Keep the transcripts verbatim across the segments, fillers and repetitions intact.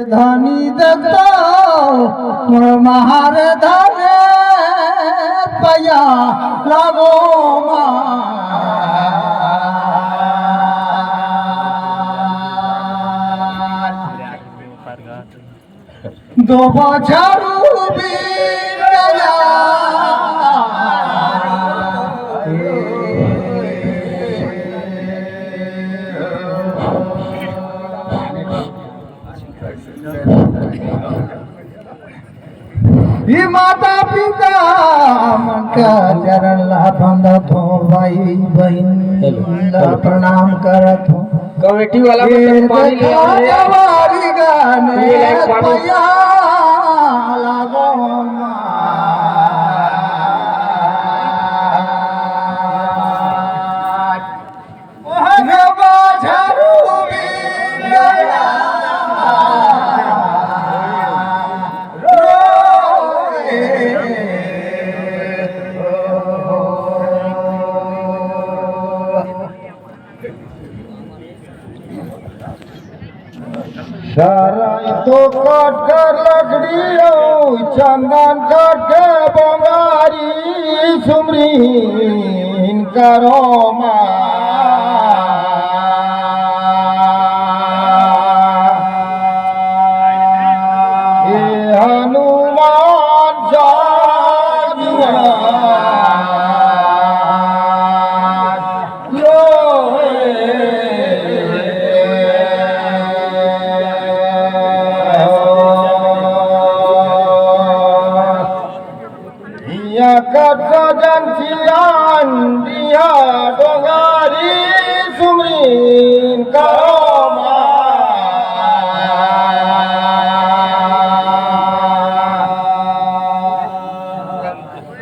धनी देखतो मोर महार धने पया लागो मा। दो बछरू बीत गया। ये माता पिता मन का चरण ला बंदत हो, भाई बहन ला प्रणाम करत हो। कमेटी वाला मन ये पानी ले आओ रे। जवारी गाने ये लाइक पानी। पया लागो मा। सरई तो कटकर लकड़ी अउ चंदन कटके बंगारी सुमरीन करो मा। ए हनुमान साधुआ। हिया कत जन सियान दिया डोंगारी सुमरीन करो मा।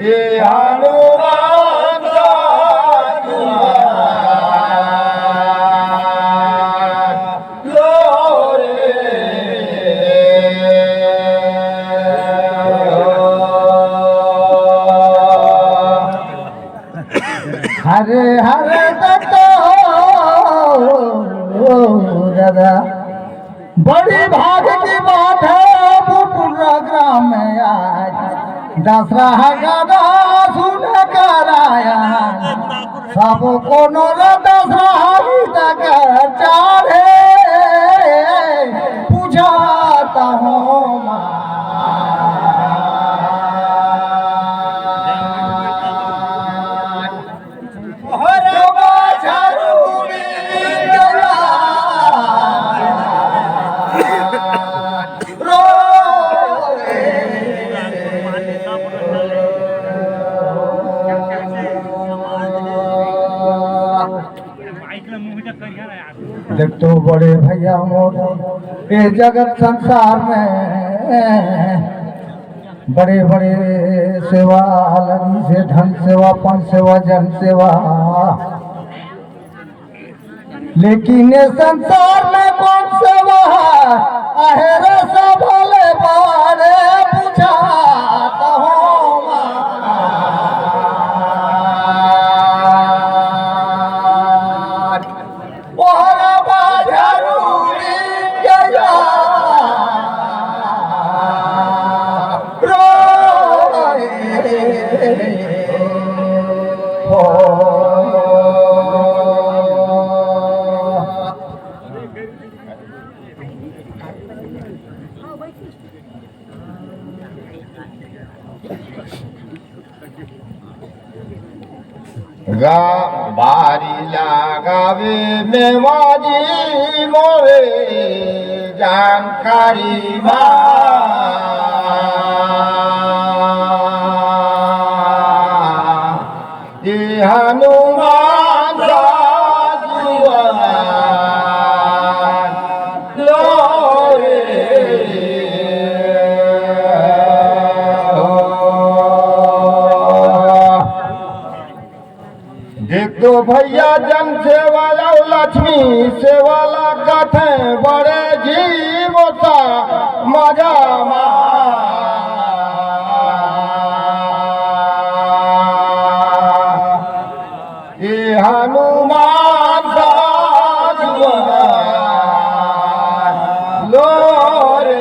ए हनुमान साधुआ। हरे हरे दत्तो दादा, बड़ी भाग की बात है, बुटुरा ग्राम में आज दशहरा गाना सुन कर आया। सब कोनो रे दशहरी तक चाढ़े, पूछत हो मा। देख तो बड़े भैया मोर, ए जगत संसार में बड़े बड़े सेवा लगी से, धन सेवा, पन सेवा, जन सेवा, लेकिन ए संसार में कौन सेवा आहे रे, सबले बड़े बुझात हो। ओहर बाजारू गया रोए हो। गा बारी लगावे मेवाजी मोरे जानकारी मा। ए हनुमान साधुआ लो रे। देख तो भैया, जन सेवा अउ लक्ष्मी सेवा ला कथे बड़े जीव ता मजा मा। ए हनुमान साधुआ लो रे।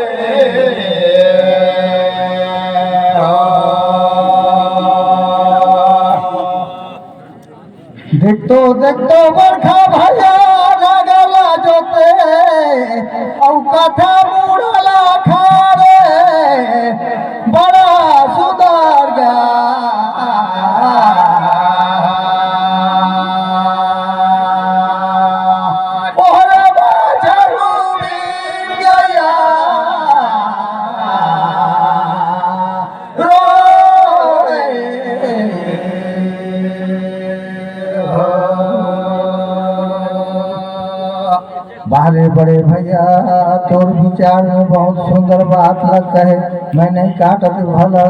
तो देख तो बड़खा भैया लगल जोते, अउ कथा मुड़ला खारे, बड़ा सुंदर गा। ओहरे बाछरू बिन गया। बाहरे बड़े भैया, तोर विचार में बहुत सुंदर बात लग कहे, मैं नहीं काटत भला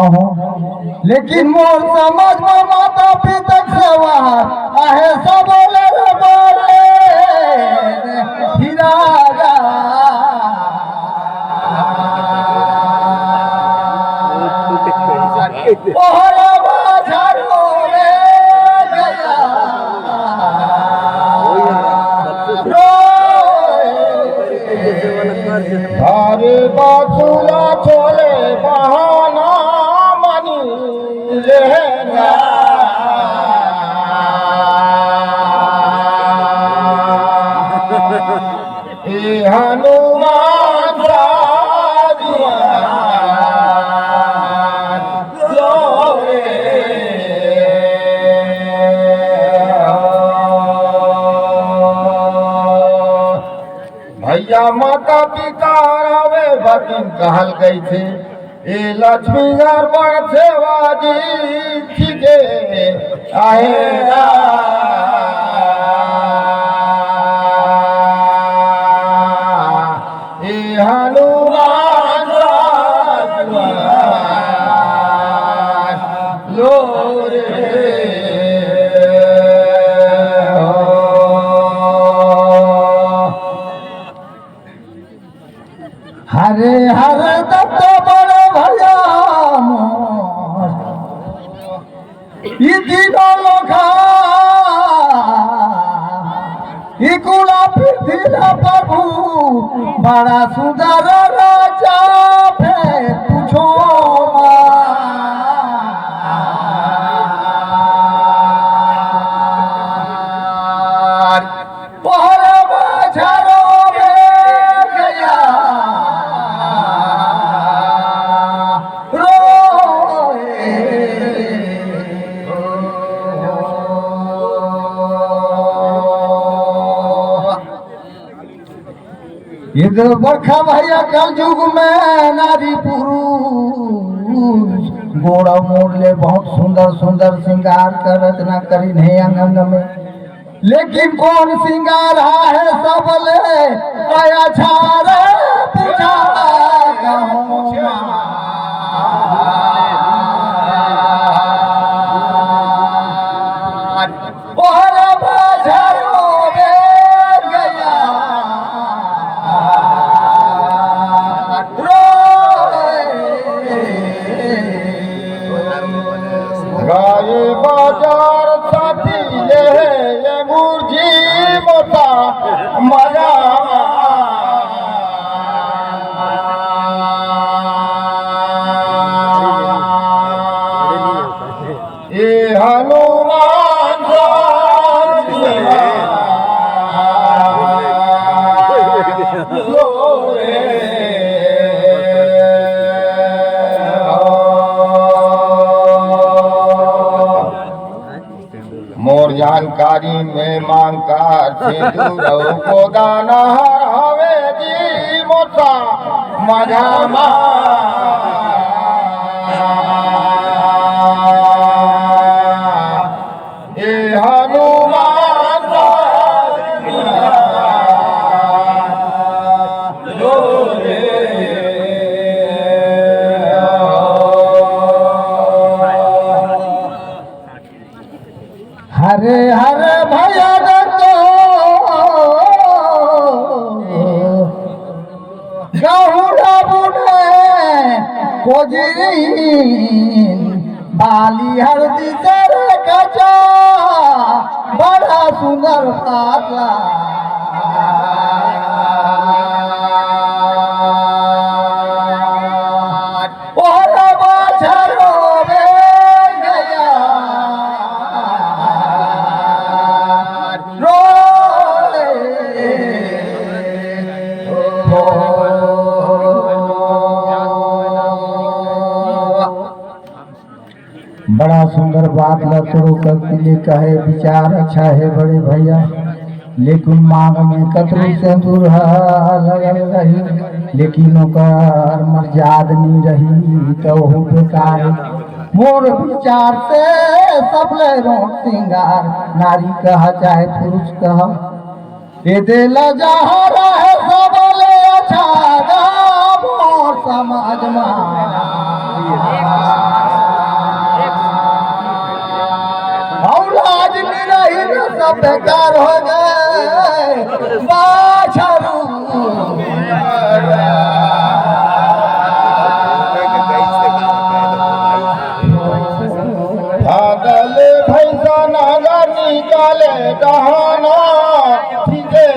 अहूँ, लेकिन मोर समझ में माता पिता के सेवा आहे सब ले रे बड़े हीरा गा। ओहरे बाछरू रे गया। अरे बाछरू ला छोले बहाना मनी लेना। ए हनुमान साधुवान लो रे। भैया माता पिता हवे बतिन कहल गई थे। ए लक्ष्मी घर पर सेवा जी छिके आहे रा। ए हनुमान साधुवान लो रे। हरे हरे दत्त बड़े भैया मोर, ई तीनों लोका, ई कुला पृथ्वी रा प्रभु, बड़ा सुंदर राजा फेर पूछो मार। ओहरे बाछरू रे गया रोए। ये तो बड़खा भैया कलयुग में नारी पुरुष गोड़ मोड़ ले बहुत सुंदर सुंदर श्रृंगार कर रचना करिन हे अंग अंग में। लेकिन कौन श्रृंगार हा है सबले अच्छा रे पूछा कहूँ। ओहरे बाछरू रे गया रोए। गाए बाजार साथी ले ये मुरझी मोटा मजा। ए हनुमान साधुवान लो रे। मोर जानकारी में मांग का सिंदूर अउ गोदान हर हवे जी मोटा मझा मा। ए हनुमान लो रे। हरे हरे भैया दत्तो गहुड़ा बुने कोजरी बाली हरदी सर कचा बड़ा सुंदर पातला। ओहरे बाछरू रे गया। सुंदर बात ला तोरो कति ले कहे, विचार अच्छा हे बड़े भैया, लेकिन मांग में कतरू सिंदूर ह लगल रही, लेकिन ओकर मर्याद नी रही, त ओहू बेकार हे। मोर विचार से सबले रोंट सिंगार, नारी कहा चाहे पुरुष कहा, ए दे ला जहाँ रहे सबले अच्छा गा मोर समाज मा। अउ लाज नी रही रे, सब बेकार हो गे बाछरू। भागल भैंसा नागा निकाले डहाना ठीके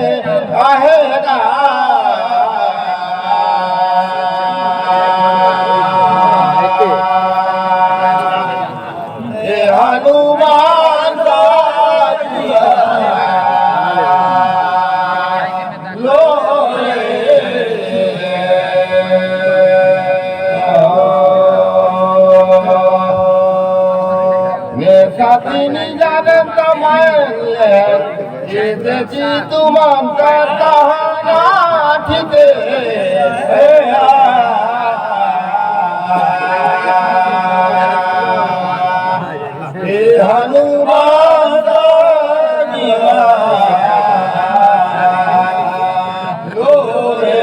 आहे गा। ए हनुमान साथिया लो रे। ने साथी नी जानन त मैं ले, ये देखी तुमन का कहना ठीक हे। हे हनुमान दानिया लो रे।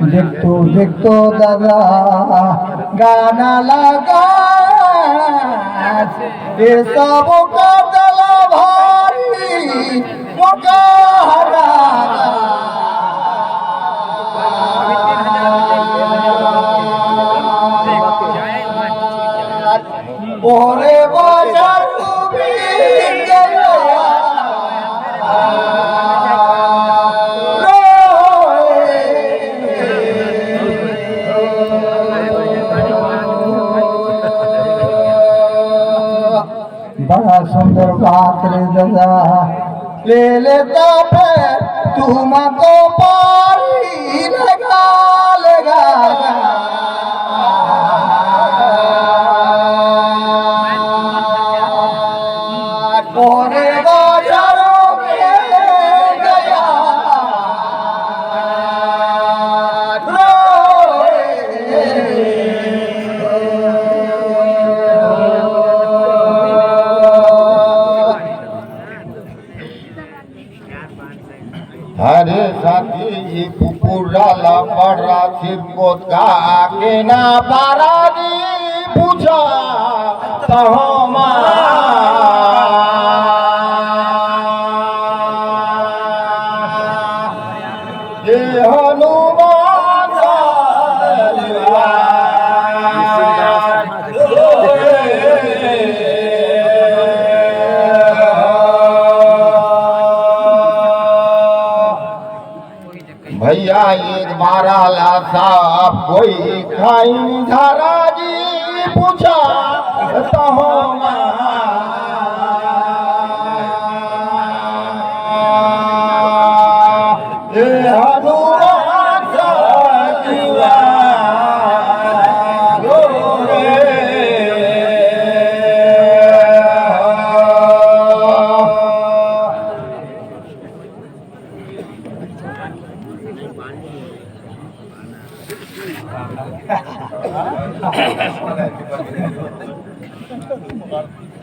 देख तो, देख तो दादा गाना लगा, ये सब का दला भारी मोका हरा। ओरे बाजार तू भी गया। बड़ा सुंदर बात रे दादा, ले लेता पे तुमको पारी लगा लगा। कोरे बाजारों में गया। अरे साथी, ये कुकुरा ला पड़रा सिर कोत का आके ना पारा दी पूछा तहमा। हे हनुमान भैया, एक बार आला साहब कोई खाइन झारा जी पूछा तहमा। ए हनुमान साथिया लो रे।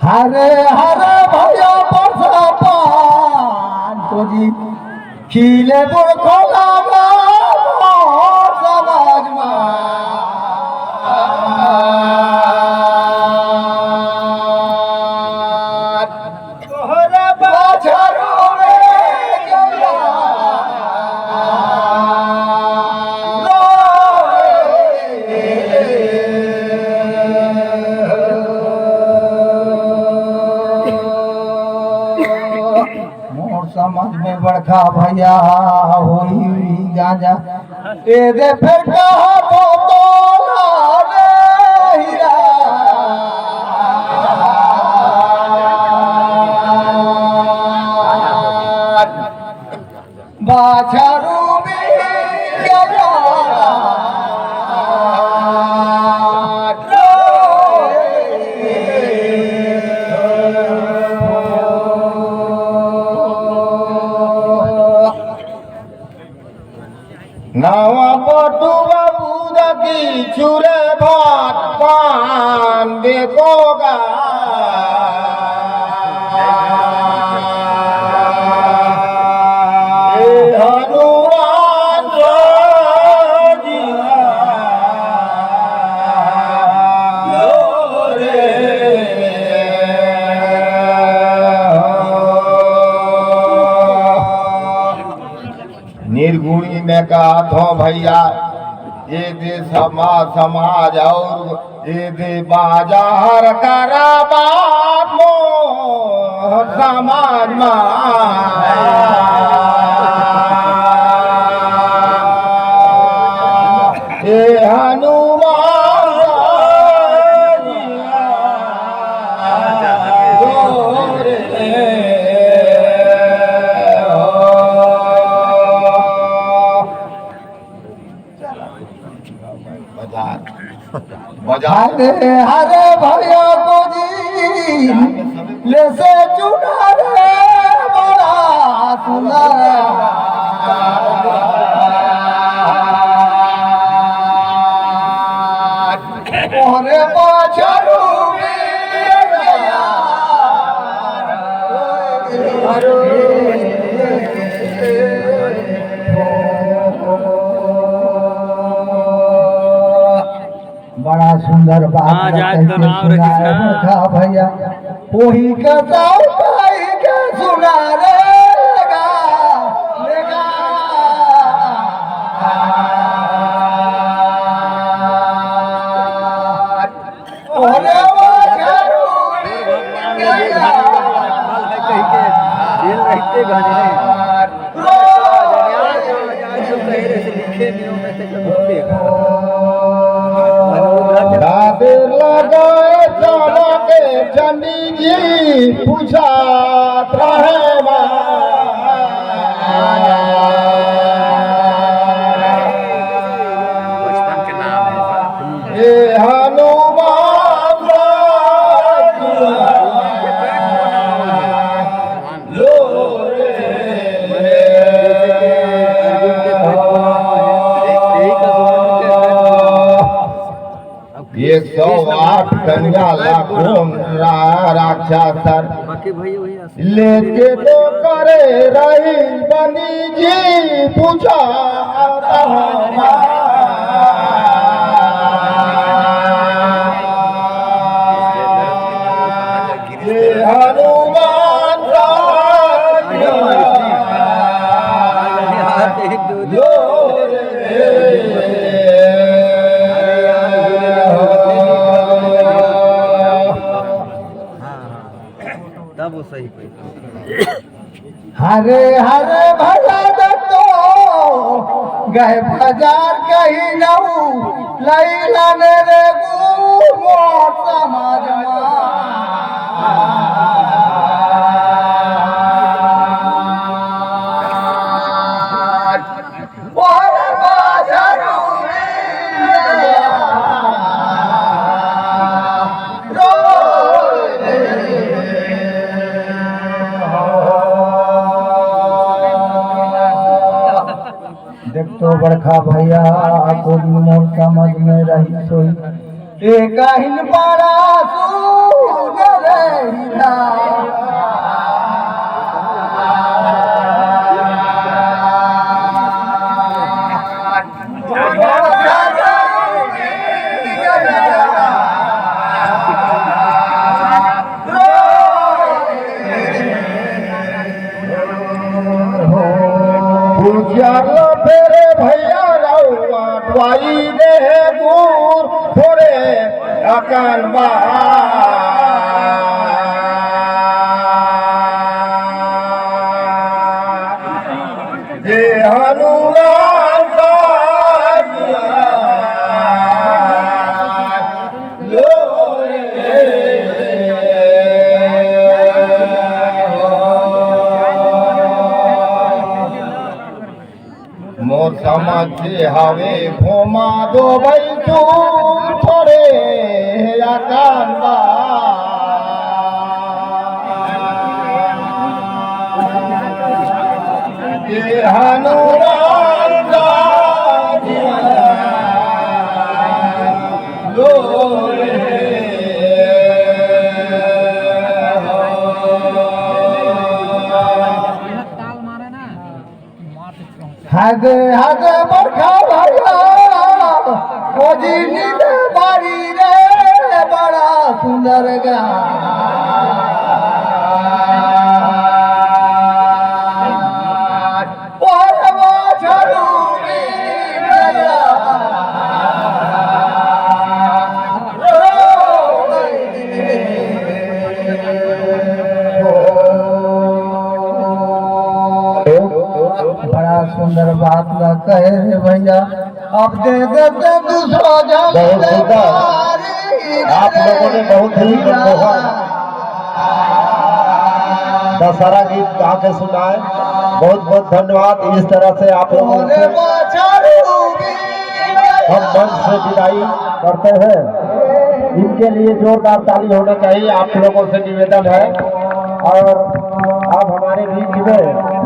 हरे हरे भैया बरसा पान तो जी खिले बुढ़ खोला गा मोर समाज मा। तोहरा बाजारो में गया। मोर समझ में बड़का भैया होई गांजा। ए दे फेर कहा तो तोला रे हीरा। बाछरू में गया। नवा पटुआ बूदा की चूरे भात पान देखोगा। ए हनुमान जी। निर्गुणी में कहत हों भैया, ए दे समा-, समाज अउ ए दे बाजार करा बात मोर समाज मा। ए हनुमान बजा। बजा। हरे हरे भैया को जी, ले से चुना रे बड़ा सुंदर। मोरे बछरू बड़ा सुंदर बात हाँ, है, जाए तो कैसे नाम रखिस सुनाए ना। बड़का भैया। ओही के साउ कही के सुना रे लगा, लगा। अरे वो जरूरी भगवान ने ये गाना वाला कमाल है कहीं के। जेल रहते गाने हैं। लिखे नियम में से कभी लिखेगा। राधे लगाए चमके चंडी जी पूछत रहे बा। बचपन के नाम है। हे हनुमान। एक सौ आठ कन्या लाखों रा-, राक्षस लेके तो करे रही बनी जी पूजा। हनुमान तब वो सही पैसा। हरे हरे भला दत्तो गए बाजार कही नऊ लैलन रे गू मोर समाज मा। देख तो बड़का भैया, तो मोर समझ में रही सोई। एक आहिन बड़ा सुन रही ना। उजियार ला फेरे भैया रउआ, टवाई दे गुर थोरे अकन बा। जे हनुमान साहिया लो रे। मोर समझ से हवे घुमा दो भाई तू थोरे अकन बा। ये हनुमान हगे हगे बड़का भैया, खोजी नींद बारी रे, बड़ा सुंदर गा। बड़ा सुंदर बात ला कहे रे भैया। अब दे देते दूसरा जन। बहुत सुंदर। आप लोगों ने बहुत ही मनमोहन दशहरा गीत गा के सुनाए। बहुत बहुत धन्यवाद। इस तरह से आप लोगों से हम मंच से विदाई करते हैं। इनके लिए जोरदार ताली होना चाहिए, आप लोगों से निवेदन है। और अब हमारे बीच में